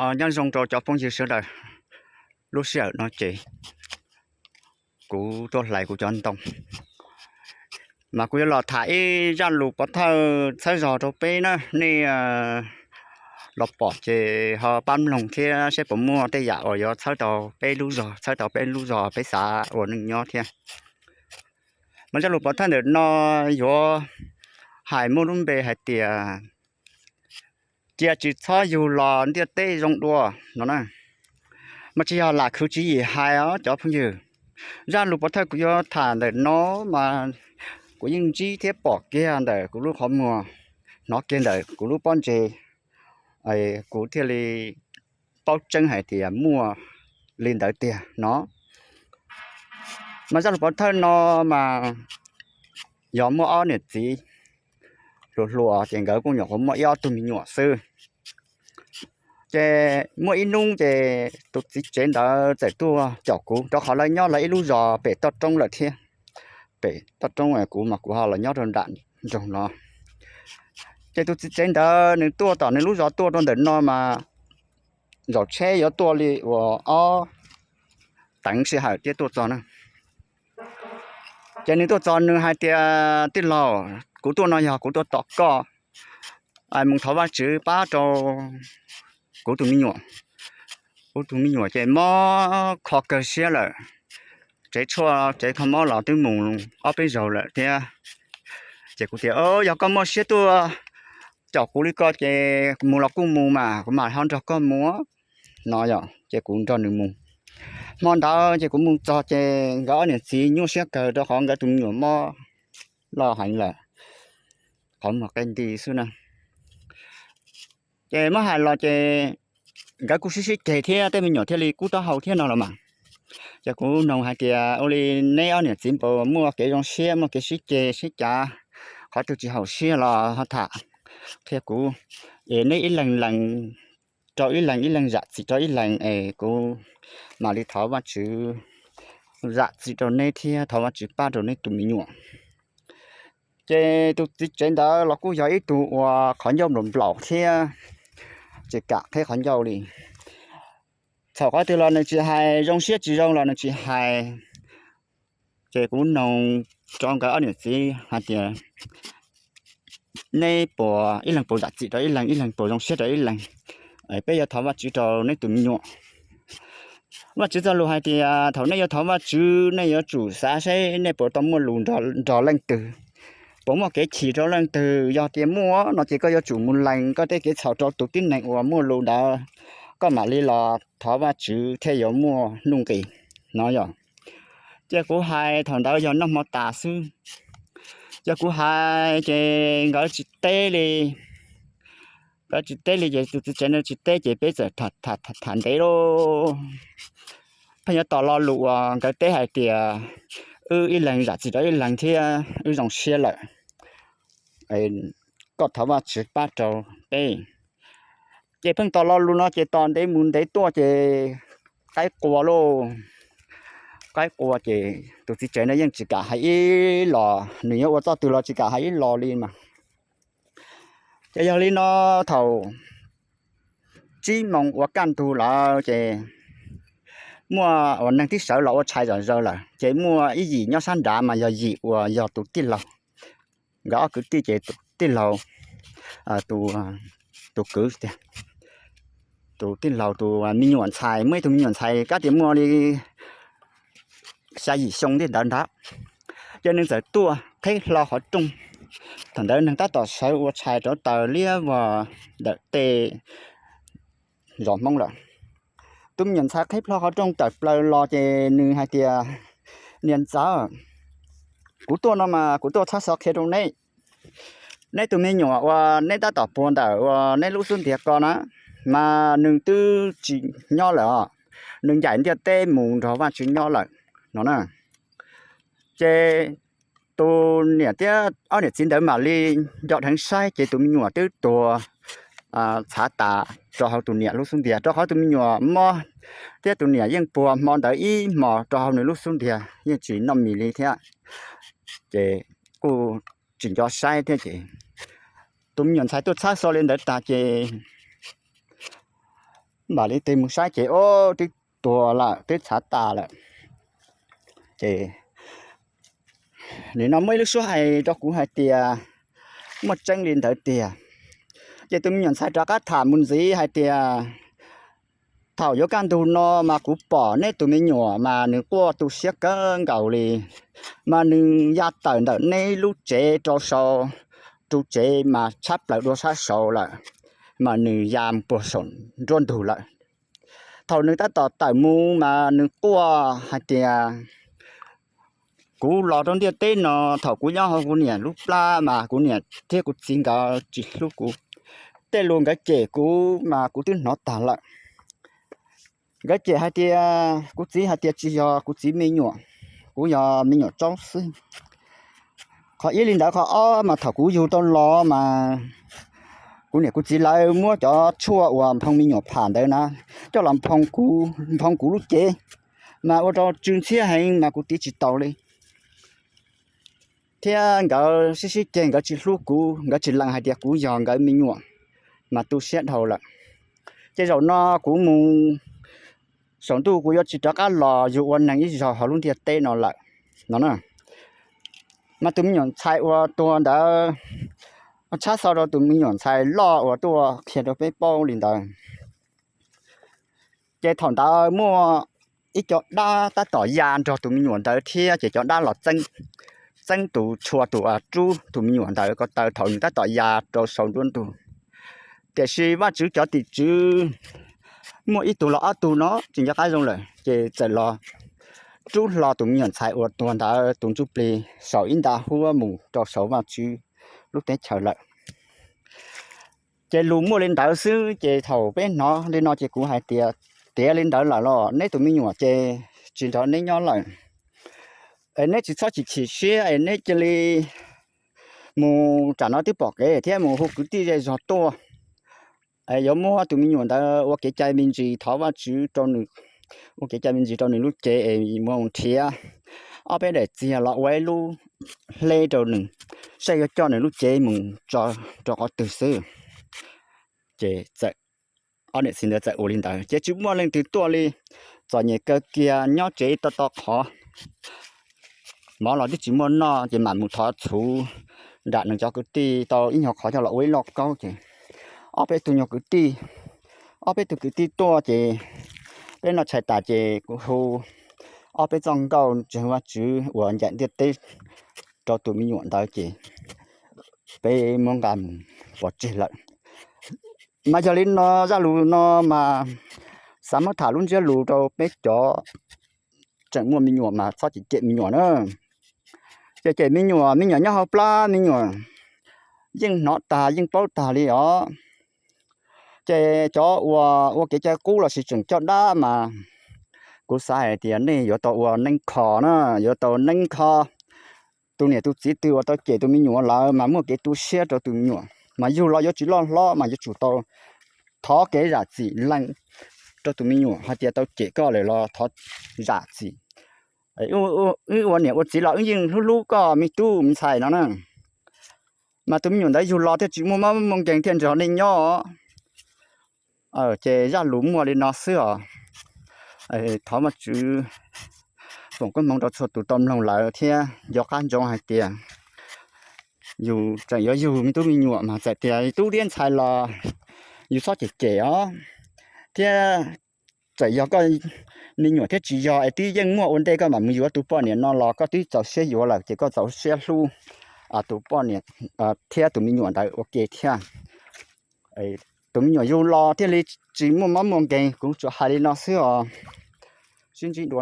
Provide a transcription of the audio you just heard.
Nyob zoo rau cov phooj ywg sawv daws, lub sij hawm no ces kuv tuaj hlais kuv cov ntoo, mas kuv yuav los tham ib zaj lus pov thawj txhawb zog rau peb na. Nej los pom ces ho pab mloog thiab saib puas muaj tej yam uas yuav txhawb tau peb lub zog, txhawb tau peb lub zog peb xav ua neej nyob thiab. Mas zaj lus pov thawj ntawm no yuav hais muaj lub npe hais tias cia tsis txhob yug los ntiaj teb zoo dua no na. Mas tsis yog lam khwv tswv yim hais os cov phooj ywg. Zaj lus pov thawj kuv yuav tham ntawm no mas kuv yeej ntsib thiab pom kiag ntawm kuv lub qhov muag, hnov kiag ntawm kuv lub pob ntseg, kuv thiaj li paub tseeb hais tias muaj li ntawd tiag no. Mas zaj lus pov thawj no mas yog muaj ob niam txiv hluas hluas ces nkawd kuj nyuam qhuav muaj ib ob tug me nyuam xwb. Ces muaj ib hnub ces tus txiv tsev ntawd txawm tuaj caum kuv, rau qhov lawv nyob lawv ib lub zos pem toj roob lawm thiab. Pem toj roob kuv mas kuv ho los nyob rau nram nroog no. Ces tus txiv tsev ntawd nws tuaj tom nws lub zos tuaj rau ntawm no mas zaum tsheb yuav tuaj li uas ob teev sij hawm thiaj tuaj txog na. Ces nws tuaj txog nws hais tias, tij laug, kuv tuaj no yog kuv tuaj tos koj mus thov Vajtswv pab rau kuv tus me nyuam. Kuv tus me nyuam ces mob kho kawg siab lawm, tsev tshuaj tsev kho mob los twb mus ob peb zaug lawm thiab. Ces kuv tias, yog koj muaj siab tuaj caum kuv li ko ces mus los kuj mus mas kuv mam ho nrog koj mus no yom. Ces kuv nrog nws mus. Hmo ntawd ces kuv mus txog ces nkawd ob niam txiv nyuaj siab kawg rau qhov nkawd tus me nyuam mob loj heev lawm, qhov muag qe nti xwb na. Ces muab hais los ces nkawd kuj sib sib ceg thiab tej me nyuam thiaj li kub taub hau thiab no los mas. Ces kuv noog hais tias, ua li neb ob niam txiv npaum muaj kev zoo siab muaj kev sib ceg sib cav, qhov twg tsis haum siab los ho tham qhia kuv, es neb ib leeg lees rau ib leeg, ib leeg zam txim rau ib leeg es kuv mam li thov Vajtswv zam txim rau neb thiab thov Vajtswv pab rau neb tus me nyuam. Ces tus txiv tsev ntawd los kuj yog ib tug uas qhov ncauj nplaum nplaum thiab, tsis kam qheb qhov ncauj li. Txhaum qhov twg los nws tsis hais, zoo siab tsis zoo los nws tsis hais. Ces kuv noog rau nkawd ob niam txiv hais tias, neb puas ib leeg puas zam txim rau ib leeg, ib leeg puas zoo siab rau ib leeg, peb yuav thov Vajtswv rau neb tus me nyuam. Vajtswv txoj lus hais tias thaum nej yuav thov Vajtswv nej yuav tsum xav saib nej puas tau muaj lus nrog leej twg, puas muaj kev chim rau leej twg. Yog tias muaj no ces koj yuav tsum mus lees koj tej kev txhaum rau tus tib neeg uas muaj lus ntawd, koj mam li los thov Vajtswv thiaj yuav muaj nuj nqis no yom. Ces kuv hais thaum ntawd yog noj hmo tas xwb. Ces kuv hais ces nkawd tsis teb li. Nkawd tsis teb li ces tus txiv tsev ntawd tsis teb ces peb txawm tham ntev lauj. Pheej yuav tos lo lus uas nkawd teb hais tias wb ib leeg zam txim rau ib leeg thiab wb zoo siab lawm, koj thov Vajtswv pab rau peb. Ces pheej tos lo lus no ces tos ntev mus ntev tuaj ces qaib qua lauj. Qaib qua ces tus txiv tsev no yeej tsis kam hais ib los, nws yuav ua txoj twg los tsis kam hais ib los li mas. Ces yog li no thaum tsib moos ua kaj ntug lawm ces muaj uas neeg twb sawv los ua tshais zom zaws lawm ces muaj ib yim nyob sab nrad mas yog yim uas yog tus tij laug. Nkawd ob kwv tij ces tus tij laug, tus kwv tiag, tus tij laug tus me nyuam ntxhais, muaj ib tug me nyuam ntxhais kab tias muaj li xya yim xyoo thiab ntawd ntag. Ces nws txawm tuaj qheb hlo qhov rooj. Thaum ntawd neeg tab tom sawv ua tshais rauv taws liab vog ntawm tej zos Hmoob lawm. Tus me nyuam ntxhais qheb hlo qhov rooj tawm plaws los ces nws hais tias, niam ntxawm, kuv tuaj no mas kuv tuaj txhab xov qhia rau neb. Neb tus me nyuam uas neb tab tom puag ntawm uas neb lub xub ntiag ko na, mas nws twb tsis nyob lawm os, nws ncaim ntiaj teb mus nrog Vajtswv nyob lawm no na. Ces tus niam thiab ob niam txiv ntawd mam li nco dheev saib ces tus me nyuam twb tuag txhav tas rau hauv tus niam lub xub ntiag, rau qhov tus me nyuam mob thiab tus niam yeej puag hmo ntawd ib hmos rau hauv nws lub xub ntiag yeej tsis noj mis li thiab. Ces kuj tsis nco saib thiab ces tus me nyuam ntxhais tuaj txhab xov li ntawd tag ces Mam li tig mus saib ces ob twb tuag lawm, twb txhav tas lawm. Ces nim no muaj ib lub suab hais rau kuv hais tias, muaj tseeb li ntawd tiag. Ces tus me nyuam ntxhais rov qab tham mus ntxiv hais tias, thaum yuav kaj ntug no mas kuv pom neb tus me nyuam mas nws quaj tu siab kawg nkaus li, mas nws ya tawm ntawm neb lub tsev rau saud, ru tsev mas tshab plaws dua sab saud lawm, mas nws ya mus puag saum nruab ntug lawm. Thaum nws tab tom tawm mus mas nws quaj hais tias, kuv los rau ntiaj teb no, thaum kuv nyob hauv kuv niam lub plab mas kuv niam thiab kuv txiv nkawd tsis hlub kuv. Tej lus nkawd cem kuv mas kuv twb hnov tag lawm. Nkawd cem hais tias, kuv txiv hais tias tsis yog kuv txiv me nyuam, kuv yog me nyuam tsaub xwb. Qhov ib li ntawd, qhov ob mas thaum kuv yug tau los mas kuv niam kuv txiv lawv muab cov tshuaj uas nphoo me nyuam pham ntawd na, coj los nphoo kuv lub cev, mas ua rau tsw ntxhiab heev mas kuv tiv tsis taus li. Thiab nkawd sib sib ceg, nkawd tsis hlub kuv, nkawd tsis lees hais tias kuv yog nkawd me nyuam, mas tu siab dhau lawm. Ces zaum no kuv mus saum ntuj, kuv yuav tsis rov qab los yug ua neeg ib zaug hauv lub ntiaj teb no lawm no. Mas tus me nyuam ntxhais uas tuag ntawd, tshab xov rau tus me nyuam ntxhais loj uas tuaj qhia rau peb paub li ntawd. Ces thaum ntawd muaj ib co dab tab tom ya nrog tus me nyuam ntawd thiab, ces cov dab los txeeb tus, tshua tus, rub tus me nyuam ntawd ko taw thaum nws tab tom ya rau saum nruab ntug. Tiam sis Vajtswv cov tim tswv muaj ib tug los ob tug no tsis nco qab zoo lawm, ces txawm los rub hlo tus me nyuam ntxhais uas tuag ntawd tus ntsuj plig saum ib nta huab mus rau saum Vajtswv lub teb chaws lawm. Ces lus muaj li ntawd xwb, ces thaum peb hnov li no ces kuv hais tias, tiav li ntawd lawm los neb tus me nyuam ces tsis nrog neb nyob lawm. Es neb tsis txhob chim chim siab es neb cia li mus, tsam no twb pom kev thiab, mus hu kwv tij zej zog tuaj. Yuav muab tus me nyuam ntawd ua kev cai me ntsis, thov Vajtswv rau nws, ua kev cai me ntsis rau nws lub cev es mus nrhiav ob peb daim txiag los ua ib lub hleb rau nws, saib yuav coj nws lub cev mus tso rau qhov twg xwb. Ces ob niam txiv ntawd txawm ua li ntawd, ces tsis muaj leej twg tuaj li. Txom nyem kawg kiag, nyob tsev to to qhov, mov los twb tsis muaj noj, ces mam mus thov txhuv nram nws cov kwv tij tau ib nyuag qhov coj los ua ib lauj kaub. Ces ob peb tug nyuag kwv tij, ob peb tug kwv tij tuaj, ces peb noj tshais tas ces kuv hu ob peb txoj nkauj ntseeg Vajtswv uas ncaim ntiaj teb rau tus me nyuam ntawd, ces peb muab nqa mus pov tseg lawm. Mas yog li no, zaj lus no mas xav muab tham lub ntsiab lus rau peb cov tseem muaj me nyuam mas txhob cem cem me nyuam na. Ces cem me nyuam, me nyuam nyob hauv plab, me nyuam yeej hnov tag, yeej paub tag li os. Ces cov uas ua kev cai qub lossis tseem coj dab mas kuv xav hais tias nej yuav tau ua neeb kho na, yuav tau neeb kho. Tus niam tus txiv twg uas tau cem tus me nyuam lawm mas muaj kev tu siab rau tus me nyuam, mas yug los yuav tsis loj hlob mas yuav tsum tau thov kev zam txim lees rau tus me nyuam hais tias tau cem koj lawm los thov zam txim. Wb ua niam ua txiv los wb yeej hlub hlub koj me tub me ntxhais no na. Mas tus me nyuam ntawd yug los thiaj tsis muaj mob muaj nkeeg thiaj nrog nej nyob. Ces zaj lus muaj li no xwb os. Thov Vajtswv foom koob hmoov rau txhua tus tau mloog lawm thiab nco qab ntsoov hais tias yus tseem yuav yug me tub me nyuam mas txawm tias tub thiab ntxhais los yus txhob cem cem os, thiab txawm yog koj me nyuam thiab tsis yog es twb yeej muaj ua ntej koj mam mus yuav tus poj niam no los koj twb txaus siab yuav lawm ces koj txaus siab hlub tus poj niam thiab tus me nyuam ntawd ua ke thiab. Tus me nyuam yug los thiaj li tsis muaj mob muaj nkeeg, kuv tsuas hais li no xwb os. Sib ntsib dua.